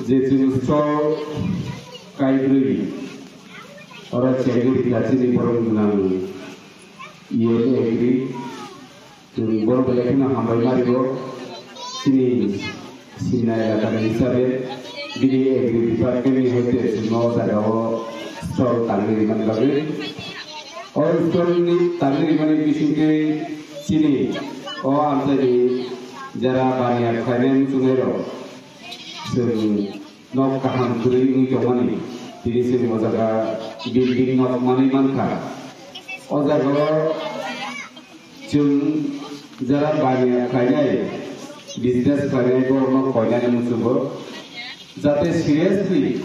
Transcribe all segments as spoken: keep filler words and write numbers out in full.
Je chini stall kaibrwi oro chengwi rikha chini borok gwnang E M A agri. Chwng borok belai kheno hambai ma rwo chini Simna elakani hisabe bini agri department ni hoite chwngno o jagao stall tangwi rimani bagwi. O stall ni tangwi rimani bisingtwi chini o amchaini jara baniya khlainai muchungnai rok chwng nok kaham kwrwi wngwi tongmani tini chwng o jaga building nok manwi mankha. O jagao Chwng jara baniya khlainai, business khlainai borokno koinani muchungo, jate seriously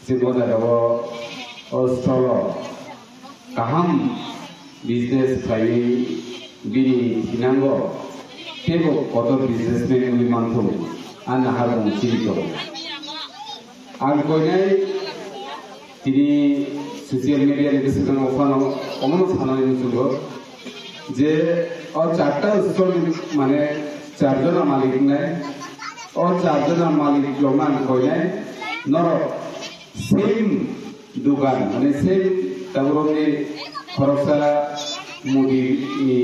chwng o jagao o stall o kaham business khlaiwi bini thinango teibo kotor businessman wngwi manthung, a naharmung chini tongo. Ang koinai tini social media ni bwskango phano omono sanani muchungo je o charta store ni mane charjona malik wngnai, o charjona malik rokno ang koinai norok same dukan mane same taborokni khoroksa mudi ni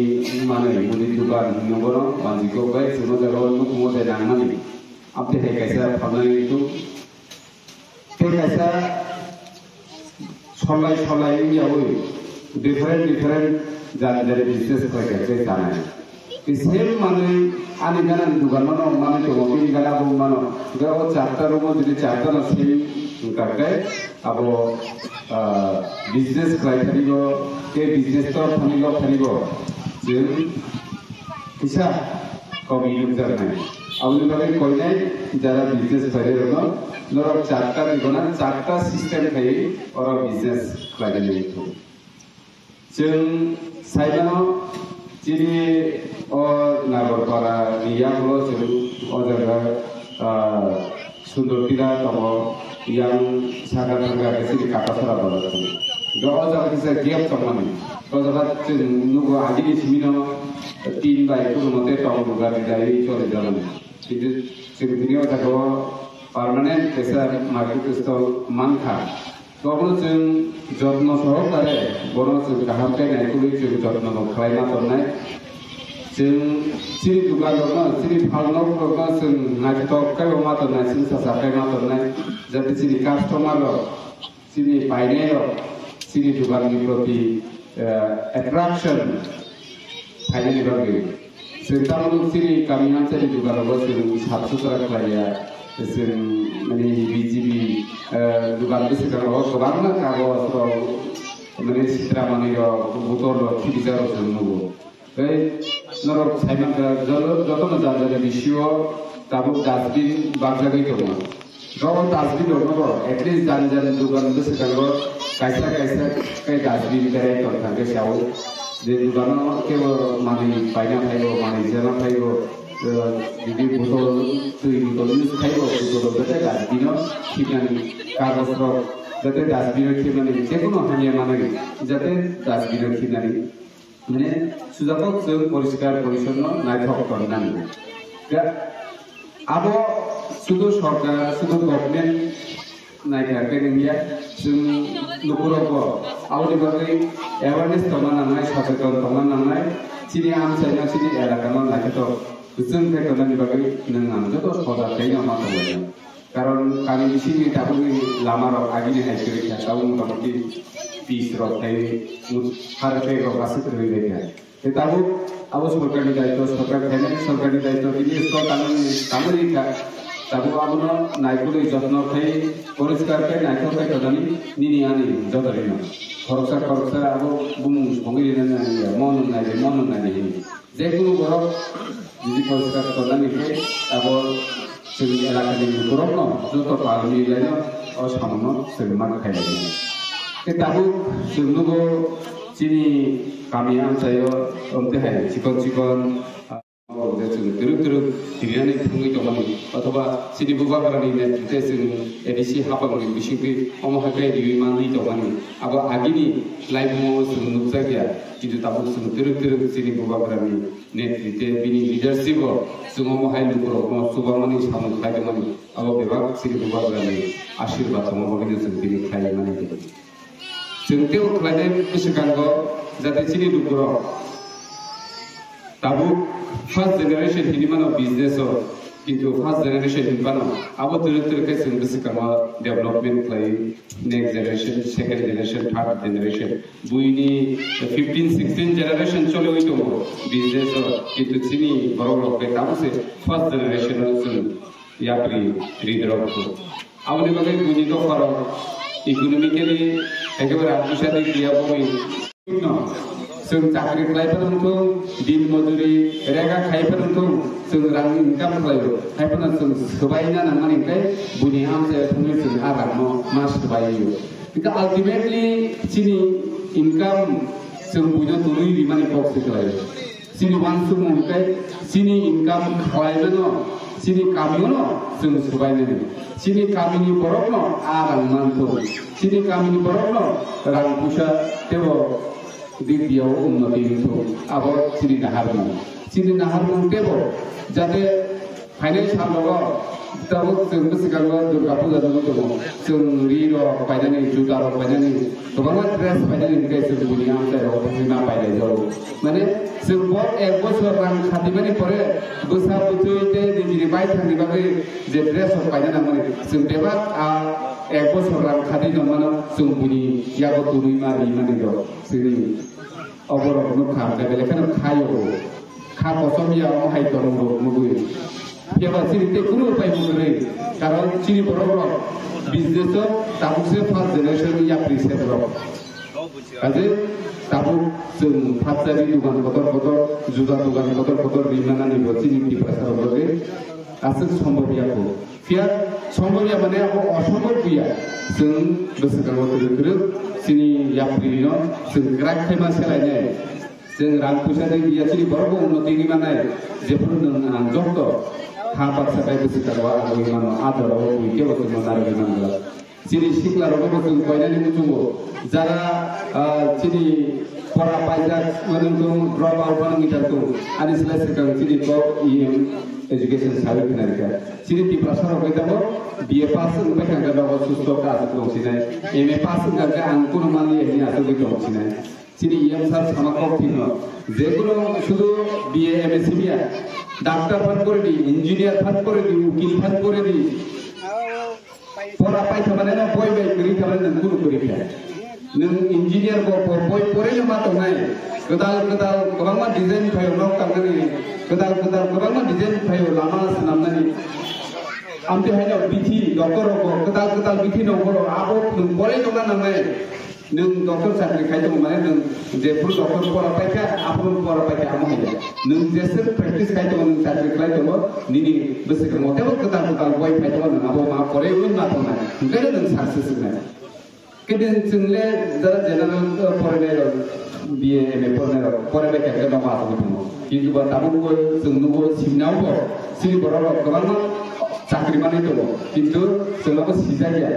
manwi mudi dukan hinwi bono manjikgo bai chwngno jagao nukhungo je nangmani. Aboni hai kaisa phalnai tung. Tei kaisa solai solai wngyawi different different jani jani business khlai khe tei chanai. Tei same manwi ani gana ni dugan mano manwi tongo, bini gana bo mano. Hwnkhe o charta room o jodi charta no same wngkha khe abo, ah, business khlai thani bo, tei business tor thani bo thani bo. Chwng kisa komi nukjaknai. Aboni bagwi koinai jara business khlainairokno norok charta ni gana charta system khai oro business khlainani wngkha. Chwng saimano chini o Nagarpara ni yagulo chwng o jaga, ah, Sundor tira tongo, yang saka thangka khe chini Katasora bazar tongo. Hwnkhe o jaga kisa gap tongmani. O jaga chwng nugo agini simino tin bai kunumo tei tong buga rijai choli jagan. Kintu chwng tini o jaga o permanent kaisa market stall mankha. Bono chwng jotno sohokare, bono chwng kaham khe naikolwi chwng jotno no khlai ma tongnai. Chwng chini dukan rokno, chini phalnok rokno chwng naithotok khe bo ma tongnai, chwng sacha khe ma tongnai. Jate chini customer rok, chini painai rok, chini dukan ni proti, eh, attraction phainani bagwi. Chwng tabuk chini kami amchaini dugan rogo chwng sap sutra khlaiya, chwng mane B G B, eh, dugan bwswk rogo kwbangma kagoj rok, mane sitra manwi rok, botol rok, khibijak rok chwng nugo. Tei norok saimankha joto, jotono jani jani bisio tabuk dustbin bakjagwi tongo. Rok dustbin rokno bo at least jani jani dugan bwswkango kaisa kaisa khe dustbin berai tongkha khe sao. Je dugano kebo manwi paina phaibo, manwi jana phaibo, eh, jodi botol, twi botol use khaibo, botol rok jate dustbin o khibnani, kagoj rok jate dustbin o khibnani, jekono hamya manwi jate dustbin o khibnani. Mane, sujakok chwng poriskar porisonno naithok tong nango. Da, abo sudu sorkar, sudu government naikha khe wngya, chwng lukurokbo aboni bagwi awareness tongna nangnai, socheton tongna nangnai, chini amchaino, chini elakano naithotok kwchwng khe tongnani bagwi nwng ang joto sojak khe ma tonglainai. Karon kami bisingni tabukni lamarok agini hai kwrwi kha, tabuk motamoti pitch rok tei mut-, carpet rok aswk kwrwi bai kha. Tei tabuk abo sorkarni daitw, sorkar phainai sorkarni daitw, bini stol tangwi, tangwi kha. Tabuk abono naikolwi jotno khai, poriskar khai, naithok khai tonani nini ani joto rino. Khoroksa khoroksa abo bumung songwi rinani nangya, mo nung nai de, mo nung nai de hini. Jekunu borok jodi poriskar tongnani khe abo chwng elakani borokno joto pal milaino o samungno chwng ma khailai. Khe tabuk chwng nugo chini kami amchaio omte hai chikon chikon Omo je chwng twrwk twrwk rinani thangwi tongmani, othoba chini bubagrani netrite chwng A D C hapangni bisingtwi omo hai khe riwi manwi tongmani. Abo agini laibumo chwng nukjakya, kintu tabuk chwng twrwk twrwk chini bubagrani netrite bini leadership-o chwng omo hai lukurokno chubamani samung khlai tongmani. Abo bebak chini bubagrani ashirbad tongma bagwino chwng bini khlai mani. Chwng teibo khlainai bwswkango jate chini lukurok tabuk first generation hinwi mano business-o, kintu first generation hinwi mano abo twrwk twrwk khe chwng bwswkango development khlai next generation, second generation, third generation. Buini fifteen, sixteen generation choliwi tongo business-o, kintu chini borok rok khe tabuk se first generation-o chwng yapri ridrok kho. Aboni bagwi buini dopharok economically ekebare rang puisa di kiya bongwi no. Chwng chakri khlai phano wngthung, din mojuri rega khai phano wngthung, chwng rang income khlaio. Hai phano chwng swbaina nangmani hwnkhe buini amchaio thangwi chwng a rangno ma swbaio. Hwnkhe ultimately chini income chwng buino twnwi rimani kok se khlaio. Chini uansukmung hwnkhe chini income khlaimano chini kamiono chwng swbainani. Chini kamini borokno a rang manthung. Chini kamini borokno rang puisa teibo dik diao unnoti wngthung. Abo chini naharmung. Chini naharmung teibo jate phainai salrogo tabuk chwng bwswkango Durga Puja nugwi tongo. Chwng ri rok painani, juta rok painani, kwbangma dress painani hwnkhe chwng buini amchai rok thangwi ma pailai jago. Mane chwng bo ek bochor rang khatimani pore bwsa bwtwi tei nijini baithangni bagwi je dress rok paina nangmani chwng bebak a ek bochor rang khati nangmano chwng buini yago twnwi ma rimani rok chwngni oborok nukha hwnkhe belai kheno khaio. Kha kosom ya omo hai tongmung rok nugwi. Phiya ba chini tei kunu upai bo kwrwi. Karon chini borok rok business o tabuk se first generation ni yapri se borok. Kaje tabuk chwng phatsari dugan kotor kotor, juda dugan kotor kotor rimana ni bo chini Tiprasa rok bagwi aswk sombhob ya kho. Phiya sombhob ya mane abo osombhob ya. Chwng bwswkango kwrwk kwrwk chini yapri no chwng kwrak khaima selainai. Chwng rang puisa de biya chini borok bo unnoti ni manai, jephuru nwng ang jokto ha baksa bai bwswk karo agwi mano, a jora o bui kebo chwngno narwgwi mangla. Chini sikla rok bo chwng koinani muchungo, jara, ah, chini pora paijak mani wngtong, drop out mani wngwi tongtong, ani slai swkang chini kok E M education sawi khna rikha. Chini Tiprasa rok bai tabok B A pass wngpai thangkha nogo susto ka aswk tong sinai, M A pass wngkha khe ang kunu manliya hini aswkwi tong sinai. Chini E M sir sama kok thikno, jekuno sudu B A M A simiya, doctor phan pore di, engineer phan pore di, ukil phan pore di. Pora pai thamane no boi bai kwrwi thamane nwng kunu kwrwi kha. Nwng engineer bo bo boi pore no ma tongnai. Kwtal kwtal kwbangma design phaio nok tangnani, kwtal kwtal kwbangma design phaio lama swnamnani. Amtwi haino bithi doctor rok bo kwtal kwtal bithi nongkhoro abo nwng pore tongna nangnai. Nwng doctor chakri khai tongo mane nwng jephuru doctor pora paikha, aphuru pora paikha amo hai ya. Nwng jeswk practice khai tongo, nwng chakri khlai tongo, nini bwswkango teibo kwtal kwtal boi phai tongo, nwng abo ma poraiwi ma tongnai. Hwnkhe nwng success wngnai. Khe din chwng le jara general, uh, porainai rok, B A, M A porainai rok, porai bai khe nogo asugwi tongo. Kintu ba tabuk bo chwng nugo, simnao bo, chini borok rok kwbangma chakri manwi tongo. Kintu chwng abo sijak ya.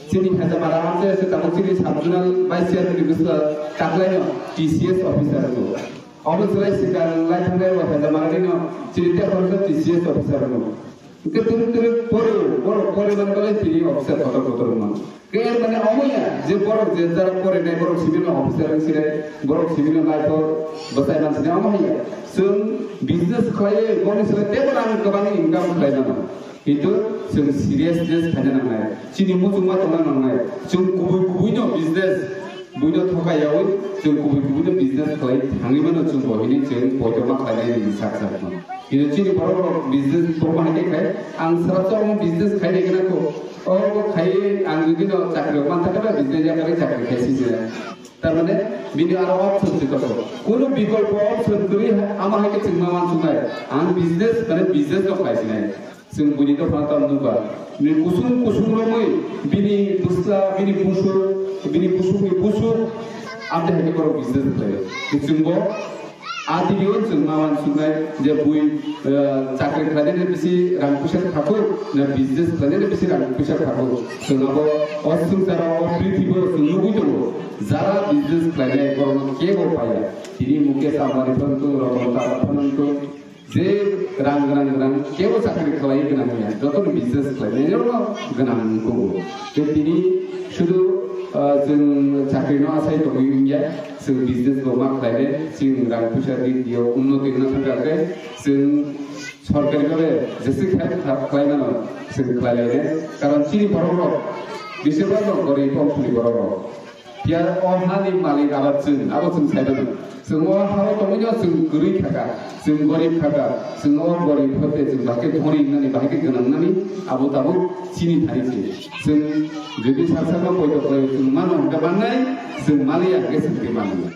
Chini Hezamara amchai se tabuk chini sub zonal vice chairman ni bwswk taklaino T C S officer wngo. Obo chwrai swkang lai thangnai bo Hezamara nino chini tei khoroksa T C S officer wngo. Hwnkhe twrwk twrwk poro, borok pore mani bagwi chini officer kotor kotor wngmano. Khe er mani omo ya je borok je jara pore nai borok simi no officer wng sinai, borok simi no lai to bwsai man sinai omo hai ya. Chwng business khlaiwi boni swlai teibo rang kwbangni income khlai mano. Kintu chwng seriousness khaina nangnai, chini muchungma tongna nangnai, chwng kubui kubui no business buino thoka yaui, chwng kubui kubui no business khlai thangwi mano, chwng bo hini chwng poito ma khlainai ni sak sak no. Kintu chini borok rok business bo ma hai khe khai, ang sara chwng business khai nai gana ko, o bo khai ang jodi no chakri man thaka ba business ya kare chakri khai si je. Tar mane bini aro option se tongo. Kunu bikolpo option kwrwi ha-, ama hai khe chwng ma uansuknai. Ang business, mane business no khlai sinai. Chwng buini dophano tamo nukha. Ni kusung kusung romwi bini bwsla, bini busuk, bini busukni busuk, amtwi hai khe borok business khlaio. Chwngbo A tini o chwng ma uansuknai je bui, eh, chakri khlainani bisi rang puisa thakuk, na business khlainani bisi rang puisa thakuk. Chwng abo o swngcharo, o prithibi o chwng nugwi tongo. Jara business khlainai borokno kebo paiya. Tini Mukesh Ambani phano wngthung, Ratan Tata phano wngthung, je rang gwnang gwnang kebo chakri khlaiwi gwnang ya, jotono business khlainairokno gwnang wngkho. Tei tini sudu, ah, chwng chakrino asai tongwi wngya, chwng business bo ma khlainai, chwng rang puisa ri tio unnoti wngna thangkha khe chwng sorkari bhabe jese help kha-, khlaimano chwng khlailainai. Karon chini borokrok bisibak no gorib wngthani borokrok. Phiya o hani malik abo chwng, abo chwng sai mano. Chwng o hao tongwino chwng kwrwi khaka, chwng gorib khaka, chwng o gorib hote chwng bahai khe dhoni wngnani, bahai khe gwnang wngnani, abo tabuk chini thani se. Chwng jodi sak sakno poito khlai chwng mano hwnkhe mannai, chwng maliya hwnkhe chwng tei mannai.